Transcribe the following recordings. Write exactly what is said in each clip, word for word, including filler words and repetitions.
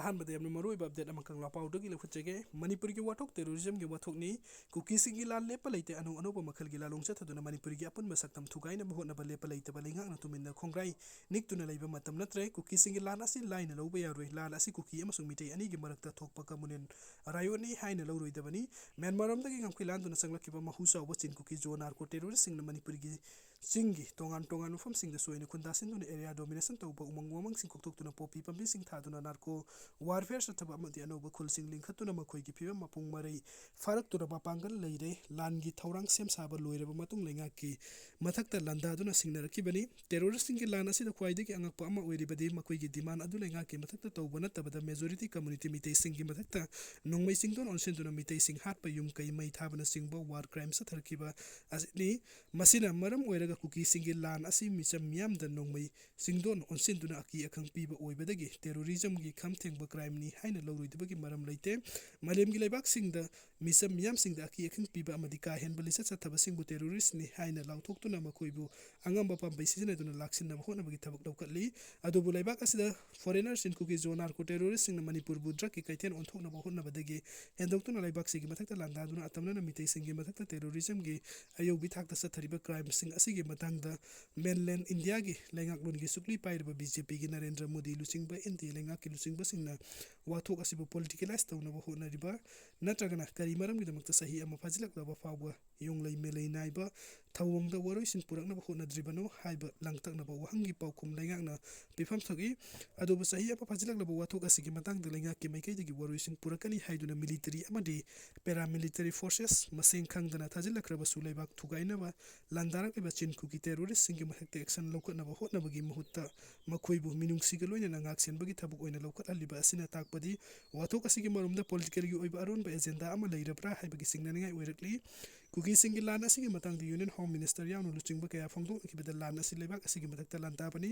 ꯑꯍꯥꯟꯕꯗ ꯌꯥꯝꯅ ꯃꯔꯨꯑꯣꯏꯕ update ꯑꯃ ꯀꯪꯂꯥ ꯄꯥꯎꯗꯒꯤ ꯂꯧꯈꯠꯆꯒꯦ꯫ ꯃꯅꯤꯄꯨꯔꯒꯤ ꯋꯥꯊꯣꯛ terrorismꯒꯤ ꯋꯥꯊꯣꯛꯅꯤ꯫ ꯀꯨꯀꯤꯁꯤꯡꯒꯤ ꯂꯥꯟ ꯂꯦꯞꯄ ꯂꯩꯇꯦ꯫ ꯑꯅꯧ ꯑꯅꯧꯕ ꯃꯈꯜꯒꯤ ꯂꯥꯂꯣꯡ ꯆꯠꯊꯗꯨꯅ ꯃꯅꯤꯄꯨꯔꯒꯤ ꯑꯄꯨꯟꯕ ꯁꯛꯇꯝ ꯊꯨꯒꯥꯏꯅꯕ ꯍꯣꯠꯅꯕ ꯂꯦꯞꯄ ꯂꯩꯇꯕ ꯂꯩꯉꯥꯛꯅ ꯇꯨꯃꯤꯟꯅ ꯈꯣꯡꯒ꯭ꯔꯥꯏ ꯅꯤꯛꯇꯨꯅ ꯂꯩꯕ ꯃꯇꯝ ꯅꯠꯇ꯭ꯔꯦ꯫ ꯀꯨꯀꯤꯁꯤꯡꯒꯤ ꯂꯥꯟ ꯑꯁꯤ ꯂꯥꯏꯅ ꯂꯧꯕ ꯌꯥꯔꯣꯏ꯫ ꯂꯥꯟ ꯑꯁꯤ ꯀꯨꯀꯤ ꯑꯃꯁꯨꯡ ꯃꯤꯇꯩ ꯑꯅꯤꯒꯤ ꯃꯔꯛꯇ ꯊꯣꯛꯄ communal riotꯅꯤ ꯍꯥꯏꯅ ꯂꯧꯔꯣꯏꯗꯕꯅꯤ꯫ ꯃ꯭ꯌꯥꯟꯃꯥꯔꯔꯣꯝꯗꯒꯤ ꯉꯝꯈꯩ ꯂꯥꯟꯗꯨꯅ ꯆꯪꯂꯛꯈꯤꯕ ꯃꯍꯨ ꯆꯥꯎꯕ ꯆꯤꯟ ꯀꯨꯀꯤ ꯖꯣ narco terroristꯁꯤꯡꯅ ꯃꯅꯤꯄꯨꯔꯒꯤ ꯆꯤꯡꯒꯤ ꯇꯣꯉꯥꯟ ꯇꯣꯉꯥꯟꯕ ꯃꯐꯝꯁꯤꯡꯗ ꯆꯣꯏꯅ ꯈꯨꯟꯗꯥꯁꯤꯟꯗꯨꯅ area dominationꯇꯧꯕ, ꯎꯃꯪ ꯋꯥꯃꯪꯁꯤꯡ ꯀꯣꯛꯊꯣꯛꯇꯨꯅ ꯄꯣꯄꯤ ꯄꯥꯝꯕꯤꯁꯤꯡ ꯊꯥꯗꯨꯅ narco warfare ꯆꯠꯊꯕ ꯑꯃꯗꯤ ꯑꯅꯧꯕ ꯈꯨꯜꯁꯤꯡ ꯂꯤꯡꯈꯠꯇꯨꯅ ꯃꯈꯣꯏꯒꯤ ꯐꯤꯕꯝ ꯃꯄꯨꯡ ꯃꯔꯩ ꯐꯥꯔꯛꯇꯨꯅ ꯃꯄꯥꯡꯒꯜ ꯂꯩꯔꯦ꯫ ꯂꯥꯟꯒꯤ ꯊꯧꯔꯥꯡ ꯁꯦꯝ ꯁꯥꯕ ꯂꯣꯏꯔꯕ ꯃꯇꯨꯡ ꯂꯩꯉꯥꯛꯀꯤ ꯃꯊꯛꯇ ꯂꯥꯟꯗꯥꯗꯨꯅ ꯁꯤꯡꯅꯔꯛꯈꯤꯕꯅꯤ꯫ Terroristꯁꯤꯡꯒꯤ ꯂꯥꯟ ꯑꯁꯤꯗ ꯈ꯭ꯋꯥꯏꯗꯒꯤ ꯑꯉꯛꯄ ꯑꯃ ꯑꯣꯏꯔꯤꯕꯗꯤ ꯃꯈꯣꯏꯒꯤ demand ꯑꯗꯨ ꯂꯩꯉꯥꯛꯀꯤ ꯃꯊꯛꯇ ꯇꯧꯕ ꯅꯠꯇꯕꯗ majority community ꯃꯤꯇꯩꯁꯤꯡꯒꯤ ꯃꯊꯛꯇ ꯅꯣꯡꯃꯩ ꯆꯤꯡꯗꯣꯟ ꯑꯣꯟꯁꯤꯟꯗꯨꯅ ꯃꯤꯇꯩꯁꯤꯡ ꯍꯥꯠꯄ, ꯌꯨꯝ ꯀꯩ ꯃꯩ ꯊꯥꯕꯅꯆꯤꯡꯕ war crime ꯆꯠꯊꯔꯛꯈꯤꯕ ꯑꯁꯤꯅꯤ꯫ ꯃꯁꯤꯅ ꯃꯔꯝ ꯑꯣꯏꯔꯒ ꯀꯨꯀꯤꯁꯤꯡꯒꯤ ꯂꯥꯟ ꯑꯁꯤ ꯃꯤꯆꯝ ꯃꯤꯌꯥꯝꯗ ꯅꯣꯡꯃꯩ ꯆꯤꯡꯗꯣꯟ ꯑꯣꯟꯁꯤꯟꯗꯨꯅ ꯑꯀꯤ ꯑꯈꯪ ꯄꯤꯕ ꯑꯣꯏꯕꯗꯒꯤ terrorismꯒꯤ ꯈꯝ ꯊꯦꯡꯕ crimeꯅꯤ ꯍꯥꯏꯅ ꯂꯧꯔꯣꯏꯗꯕꯒꯤ ꯃꯔꯝ ꯂꯩꯇꯦ꯫ ꯃꯥꯂꯦꯝꯒꯤ ꯂꯩꯕꯥꯛꯁꯤꯡꯗ ꯃꯤꯆꯝ ꯃꯤꯌꯥꯝꯁꯤꯡꯗ ꯑꯀꯤ ꯑꯈꯪ ꯄꯤꯕ ꯑꯃꯗꯤ ꯀꯥ ꯍꯦꯟꯕ ꯂꯤꯆꯠ ꯆꯠꯊꯕꯁꯤꯡꯕꯨ terroristꯅꯤ ꯍꯥꯏꯅ ꯂꯥꯎꯊꯣꯛꯇꯨꯅ ꯃꯈꯣꯏꯕꯨ ꯑꯉꯝꯕ ꯄꯥꯝꯕꯩ ꯁꯤꯖꯤꯟꯅꯗꯨꯅ ꯂꯥꯛꯁꯤꯟꯅꯕ ꯍꯣꯠꯅꯕꯒꯤ ꯊꯕꯛ ꯂꯧꯈꯠꯂꯤ꯫ ꯑꯗꯨꯕꯨ ꯂꯩꯕꯥꯛ ꯑꯁꯤꯗ foreigner ꯆꯤꯟ ꯀꯨꯀꯤ ꯖꯣ narco terroristꯁꯤꯡꯅ ꯃꯅꯤꯄꯨꯔꯕꯨ drugꯀꯤ ꯀꯩꯊꯦꯜ ꯑꯣꯟꯊꯣꯛꯅꯕ ꯍꯣꯠꯅꯕꯗꯒꯤ ꯍꯦꯟꯗꯣꯛꯇꯨꯅ ꯂꯩꯕꯥꯛꯁꯤꯒꯤ ꯃꯊꯛꯇ ꯂꯥꯟꯗꯥꯗꯨꯅ ꯑꯇꯝꯅꯅ ꯃꯤꯇꯩꯁꯤꯡꯒꯤ ꯃꯊꯛꯇ terrorismꯒꯤ ꯑꯌꯧꯕꯤ ꯊꯥꯛꯇ ꯆꯠꯊꯔꯤꯕ crimeꯁꯤꯡ ꯑꯁꯤꯒꯤ ꯃꯇꯥꯡꯗ mainland Indiaꯒꯤ ꯂꯩꯉꯥꯛꯂꯣꯟꯒꯤ ꯁꯨꯛꯂꯤ ꯄꯥꯏꯔꯤꯕ BJPꯒꯤ ꯅꯔꯦꯟꯗ꯭ꯔ ꯃꯣꯗꯤ ꯂꯨꯆꯤꯡꯕ NDA ꯂꯩꯉꯥꯛꯀꯤ ꯂꯨꯆꯤꯡꯕꯁꯤꯡꯅ ꯋꯥꯊꯣꯛ ꯑꯁꯤꯕꯨ politicalize ꯇꯧꯅꯕ ꯍꯣꯠꯅꯔꯤꯕ ꯅꯠꯇ꯭ꯔꯒꯅ ꯀꯔꯤ ꯃꯔꯝꯒꯤꯗꯃꯛꯇ ꯆꯍꯤ ꯑꯃ ꯐꯥꯖꯤꯜꯂꯛꯂꯕ ꯐꯥꯎꯕ ꯌꯣꯡꯂꯩ ꯃꯦꯂꯩ ꯅꯥꯏꯕ ꯊꯧꯑꯣꯡꯗ ꯋꯥꯔꯣꯏꯁꯤꯟ ꯄꯨꯔꯛꯅꯕ ꯍꯣꯠꯅꯗ꯭ꯔꯤꯕꯅꯣ ꯍꯥꯏꯕ ꯂꯥꯡꯇꯛꯅꯕ ꯋꯥꯍꯪꯒꯤ ꯄꯥꯎꯈꯨꯝ ꯂꯩꯉꯥꯛꯅ ꯄꯤꯐꯝ ꯊꯣꯛꯏ꯫ ꯑꯗꯨꯕꯨ ꯆꯍꯤ ꯑꯃ ꯐꯥꯖꯤꯜꯂꯛꯂꯕ ꯋꯥꯊꯣꯛ ꯑꯁꯤꯒꯤ ꯃꯇꯥꯡꯗ ꯂꯩꯉꯥꯛꯀꯤ ꯃꯥꯏꯀꯩꯗꯒꯤ ꯋꯥꯔꯣꯏꯁꯤꯟ ꯄꯨꯔꯛꯀꯅꯤ ꯍꯥꯏꯗꯨꯅ military ꯑꯃꯗꯤ paramilitary forces ꯃꯁꯤꯡ ꯈꯪꯗꯅ ꯊꯥꯖꯤꯜꯂꯛꯈ꯭ꯔꯕꯁꯨ ꯂꯩꯕꯥꯛ ꯊꯨꯒꯥꯏꯅꯕ ꯂꯥꯟꯗꯥꯔꯛꯂꯤꯕ ꯆꯤꯟ ꯀꯨꯀꯤ terroristꯁꯤꯡꯒꯤ ꯃꯊꯛꯇ action ꯂꯧꯈꯠꯅꯕ ꯍꯣꯠꯅꯕꯒꯤ ꯃꯍꯨꯠꯇ ꯃꯈꯣꯏꯕꯨ ꯃꯤꯅꯨꯡꯁꯤꯒ ꯂꯣꯏꯅꯅ ꯉꯥꯛꯁꯦꯟꯕꯒꯤ ꯊꯕꯛ ꯑꯣꯏꯅ ꯂꯧꯈꯠꯍꯜꯂꯤꯕ ꯑꯁꯤꯅ ꯇꯥꯛꯄꯗꯤ ꯋꯥꯊꯣꯛ ꯑꯁꯤꯒꯤ ꯃꯔꯨꯝꯗ politicalꯒꯤ ꯑꯣꯏꯕ ꯑꯔꯣꯟꯕ agenda ꯑꯃ ꯂꯩꯔꯕ꯭ꯔꯥ ꯍꯥꯏꯕꯒꯤ ꯆꯤꯡꯅꯅꯤꯡꯉꯥꯏ ꯑꯣꯏꯔꯛꯂꯤ꯫ ꯀꯨꯀꯤꯁꯤꯡꯒꯤ ꯂꯥꯟ ꯑꯁꯤꯒꯤ ꯃꯇꯥꯡꯗ Union Home Minister ꯌꯥꯎꯅ ꯂꯨꯆꯤꯡꯕ ꯀꯌꯥ ꯐꯣꯡꯗꯣꯛꯅꯈꯤꯕꯗ ꯂꯥꯟ ꯑꯁꯤ ꯂꯩꯕꯥꯛ ꯑꯁꯤꯒꯤ ꯃꯊꯛꯇ ꯂꯥꯟꯗꯥꯕꯅꯤ꯫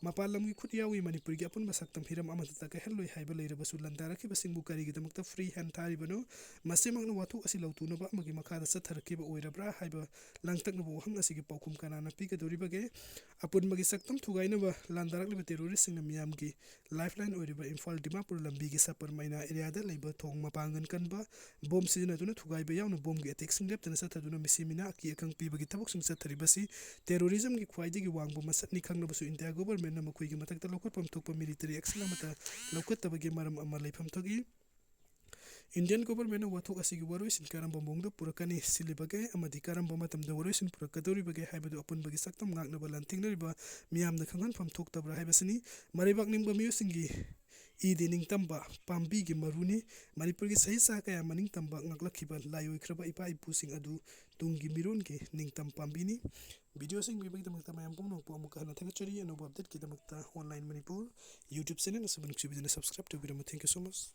ꯃꯄꯥꯟ ꯂꯝꯒꯤ ꯈꯨꯠ ꯌꯥꯎꯏ, ꯃꯅꯤꯄꯨꯔꯒꯤ ꯑꯄꯨꯟꯕ ꯁꯛꯇꯝ ꯍꯤꯔꯝ ꯑꯃꯠꯇꯗ ꯀꯥꯏꯍꯜꯂꯣꯏ ꯍꯥꯏꯕ ꯂꯩꯔꯕꯁꯨ ꯂꯥꯟꯗꯥꯔꯛꯈꯤꯕꯁꯤꯡꯕꯨ ꯀꯔꯤꯒꯤꯗꯃꯛꯇ free hand ꯊꯥꯔꯤꯕꯅꯣ? ꯃꯁꯤꯃꯛꯅ ꯋꯥꯊꯣꯛ ꯑꯁꯤ ꯂꯧꯊꯣꯛꯅꯕ ꯑꯃꯒꯤ ꯃꯈꯥꯗ ꯆꯠꯊꯔꯛꯈꯤꯕ ꯑꯣꯏꯔꯕ꯭ꯔꯥ ꯍꯥꯏꯕ ꯂꯥꯡꯇꯛꯅꯕ ꯋꯥꯍꯪ ꯑꯁꯤꯒꯤ ꯄꯥꯎꯈꯨꯝ ꯀꯅꯥꯅ ꯄꯤꯒꯗꯧꯔꯤꯕꯒꯦ? ꯑꯄꯨꯟꯕꯒꯤ ꯁꯛꯇꯝ ꯊꯨꯒꯥꯏꯅꯕ ꯂꯥꯟꯗꯥꯔꯛꯂꯤꯕ terroristꯁꯤꯡꯅ ꯃꯤꯌꯥꯝꯒꯤ lifeline ꯑꯣꯏꯔꯤꯕ ꯏꯝꯐꯥꯜ ꯗꯤꯃꯥꯄꯨꯔ ꯂꯝꯕꯤꯒꯤ ꯁꯄꯔ ꯃꯩꯅꯥ areaꯗ ꯂꯩꯕ ꯊꯣꯡ ꯃꯄꯥꯡꯒꯜ ꯀꯟꯕ ꯕꯣꯝ ꯁꯤꯖꯤꯟꯅꯗꯨꯅ ꯊꯨꯒꯥꯏꯕ ꯌꯥꯎꯅ ꯕꯣꯝꯒꯤ attackꯁꯤꯡ ꯂꯦꯞꯇꯅ ꯆꯠꯊꯗꯨꯅ ꯃꯤꯁꯤ ꯃꯤꯅꯥ ꯑꯀꯤ ꯑꯀꯪ ꯄꯤꯕꯒꯤ ꯊꯕꯛꯁꯤꯡ ꯆꯠꯊꯔꯤꯕꯁꯤ terrorismꯒꯤ ꯈ꯭ꯋꯥꯏꯗꯒꯤ ꯋꯥꯡꯕ ꯃꯁꯛꯅꯤ ꯈꯪꯂꯕꯁꯨ ꯏꯟꯗꯤꯌꯥ governmentꯅ ꯃꯈꯣꯏꯒꯤ ꯃꯊꯛꯇ ꯂꯧꯈꯠꯐꯝ ꯊꯣꯛꯄ military action ꯑꯃꯠꯇ ꯂꯧꯈꯠꯇꯕꯒꯤ ꯃꯔꯝ ꯑꯃ ꯂꯩꯐꯝ ꯊꯣꯛꯏ꯫ Indian governmentꯅ ꯋꯥꯊꯣꯛ ꯑꯁꯤꯒꯤ ꯋꯥꯔꯣꯏꯁꯤꯟ ꯀꯔꯝꯕ ꯃꯑꯣꯡꯗ ꯄꯨꯔꯛꯀꯅꯤ, ꯁꯤꯜꯂꯤꯕꯒꯦ ꯑꯃꯗꯤ ꯀꯔꯝꯕ ꯃꯇꯝꯗ ꯋꯥꯔꯣꯏꯁꯤꯟ ꯄꯨꯔꯛꯀꯗꯧꯔꯤꯕꯒꯦ ꯍꯥꯏꯕꯗꯨ ꯑꯄꯨꯟꯕꯒꯤ ꯁꯛꯇꯝ ꯉꯥꯛꯅꯕ ꯂꯥꯟꯊꯦꯡꯅꯔꯤꯕ ꯃꯤꯌꯥꯝꯅ ꯈꯪꯍꯟꯐꯝ ꯊꯣꯛꯇꯕ꯭ꯔꯥ ꯍꯥꯏꯕꯁꯤꯅꯤ꯫ ꯃꯔꯩꯕꯥꯛ ꯅꯤꯡꯕ ꯃꯤꯑꯣꯏꯁꯤꯡꯒꯤ ꯏꯗꯤ ꯅꯤꯡꯇꯝꯕ ꯄꯥꯝꯕꯤꯒꯤ ꯃꯔꯨꯅꯤ꯫ ꯃꯅꯤꯄꯨꯔꯒꯤ ꯁꯍꯤꯠ ꯁꯍꯥ ꯀꯌꯥ ꯃꯅꯤꯡ ꯇꯝꯕ ꯉꯥꯛꯂꯛꯈꯤꯕ ꯂꯥꯏ ꯑꯣꯏꯈ꯭ꯔꯕ ꯏꯄꯥ ꯏꯄꯨꯁꯤꯡ ꯑꯗꯨ ꯇꯨꯡꯒꯤ ꯃꯤꯔꯣꯟꯒꯤ ꯅꯤꯡꯇꯝ ꯄꯥꯝꯕꯤꯅꯤ꯫ Videoꯁꯤꯡ ꯌꯦꯡꯕꯤꯕꯒꯤꯗꯃꯛꯇ ꯃꯌꯥꯝ ꯄꯨꯝꯅꯃꯛꯄꯨ ꯑꯃꯨꯛꯀ ꯍꯟꯅ ꯊꯥꯒꯠꯆꯔꯤ꯫ ꯑꯅꯧꯕ updateꯀꯤꯗꯃꯛꯇ Online Manipur YouTube channel ꯑꯁꯤꯕꯨ ꯅꯨꯡꯁꯤꯕꯤꯗꯨꯅ subscribe ꯇꯧꯕꯤꯔꯝꯃꯨ꯫ Thank you so much꯫